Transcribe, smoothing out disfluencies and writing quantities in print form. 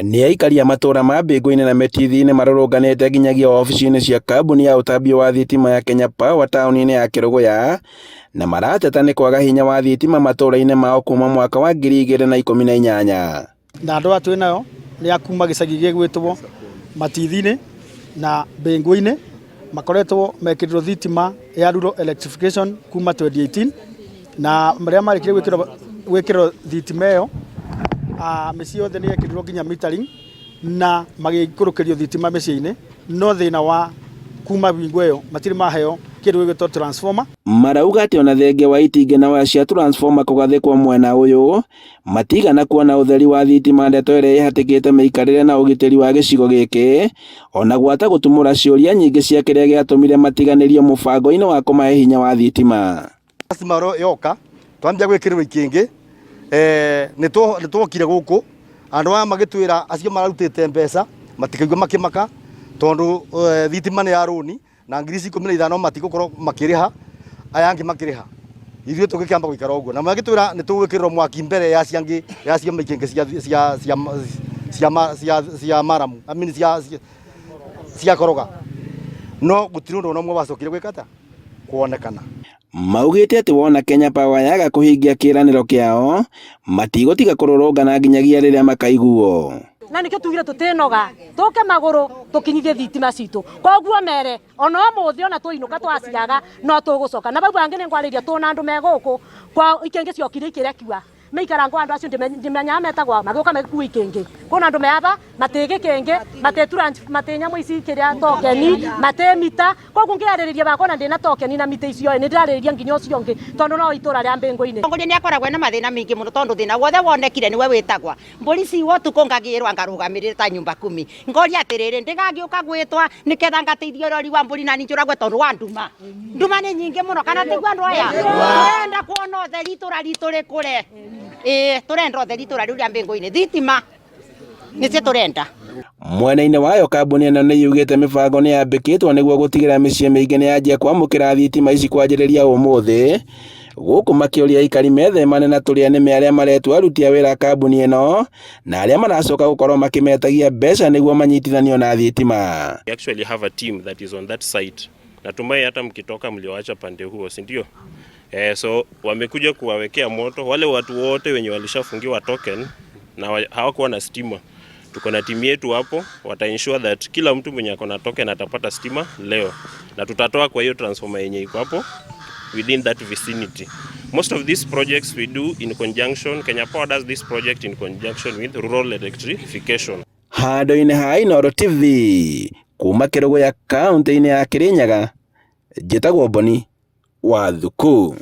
Nĩ aikari a matũra ma Mbĩngũ-inĩ na Mĩtithi-inĩ marũrũnganĩte nginyagia wabici-inĩ cia kambuni ya ũtambia wa thitima ya Kenya Power taũni-inĩ ya Kĩrũgũya na marateta nĩ kwaga hinya wa thitima matũra-inĩ mao kuma mwaka wa 2018. Na andũ aya twĩ nayo nĩ a kuma gĩcagi gĩgwĩtwo Matithi-inĩ na Mbĩngũ-inĩ, makoretwo mekĩrĩtwo thitima ya rural electrification kuma 2018 na rĩrĩa marĩkirie gwĩkĩrwo thitima ĩyo, mĩciĩ yothe nĩ yekĩrirwo nginya metering na magĩikũrũkĩrio thitima mĩciĩ-inĩ, no thĩna wa kuma hingo ĩyo matirĩ maheo kĩndũ gĩgwĩtwo transformer. Marauga atĩ ona thengia wa itingĩ na waya cia transformer kũgathĩkwo mwena ũyũ, matigana kuona ũtheri wa thitima ndeto ĩrĩa ĩhatĩkĩte mĩikarĩre na ũgitĩri wa gĩcigo gĩkĩ, ona gwata gũtumũra ciũria nyingĩ cia kĩrĩa gĩatũmire matiganĩrio mũbango-inĩ wa kũmahe hinya wa thitima. Customer yoka twambia gwĩkĩrĩrwo ikĩngĩ nĩ twokire gũkũ andũ aya magĩtwĩra acio mararutĩte mbeca matikaigua makĩmaka tondũ thitima nĩ ya rũni na ngiri ici 15 matigũkorwo makĩrĩha aya angĩ makĩrĩha ithuĩ tũgĩkĩamba gũikara ũguo na magĩtwĩra nĩ tũgwĩkĩrĩrwo mwaki mbere ya ciangĩ ya ciama ikĩngĩ cia cia cia cia cia cia maramu I mean cia cia koroga no gũtirĩ ũndũ ona ũmwe wacokire gwĩka atĩa kuonekana. Maugĩte atĩ wona Kenya Power yaga kũhingia kĩĩranĩro kĩao, matigũtiga kũrũrũngana nginyagia rĩrĩa makaiguo. Na nikio tugire tutinoga tuke maguru tukinyithie thitima citu. Koguo mere ona umuthi ona tuinuka twaciaga no tugucoka na bau bangi ni ngwariria tuna andu me guku kwa ikenge ciokire ikirekiwa meikara ngo andu acio ndimenyaga metagwa magĩũka magĩkua ikĩngĩ kwĩna andũ me aba matĩ gĩkĩngĩ matĩ matĩ nyamũ ici kĩrĩa tokeni matĩ mita koguo ngĩarĩrĩria bakwa na ndĩna tokeni na mita icio nĩ ndĩrarĩrĩria nginya ũcio ũngĩ tondũ no itũra rĩa Mbĩngũ-inĩ. Mũtongoria nĩ akoragwo ena mathĩna maingĩ mũno tondũ thĩna wothe wonekire nĩwe wĩtagwa mbũri ciwa ũtukũ ngagĩrwa ngarũgamĩrĩre ta nyumba kumi ngoria atĩrĩrĩ ndĩgagĩũka gwĩtwa nĩketha ngateithia ũrori wa mbũri nani njũragwe tondũ wa nduma nduma nĩ nyingĩ mũno kana tiguo andũ aya tũrenda kuona ũtheri itũra ritũ rĩkũre ĩĩ tũrenda ũtheri itũra rĩu rĩa Mbĩngũ-inĩ thitima nĩcio tũrenda. Mwena-inĩ wayo kambuni ĩno nĩ yugĩte mĩbango nĩ yambĩkĩtwo nĩguo gũtigĩrĩra mĩciĩ mĩingĩ nĩ yanjia kwamũkĩra thitima ici kwanjĩrĩria ũmũthĩ, gũkũ makĩũria aikari methemane na tũrĩa nĩme arĩa maretua aruti a wĩra a kambuni ĩno na arĩa maracoka gũkorwo makĩmetagia mbeca nĩguo manyitithanio na thitima. We actually have a team that is on that site. Natumai hata mkitoka mlioacha pande huo, si ndio? So wamekuja kuwawekea moto wale watu wote wenye walishafungiwa token na hawakuwa na stima. Tuko na timu yetu hapo, wata ensure that kila mtu mwenye ako na token atapata stima leo, na tutatoa kwa hiyo transformer yenye iko hapo within that vicinity. Most of these projects we do in conjunction, Kenya Power does this project in conjunction with rural electrification. Handũ-inĩ ha Inooro TV kuma Kĩrũgũya kaũntĩ-inĩ ya Kĩrĩnyaga, njĩtagwo Boni wa Thuku.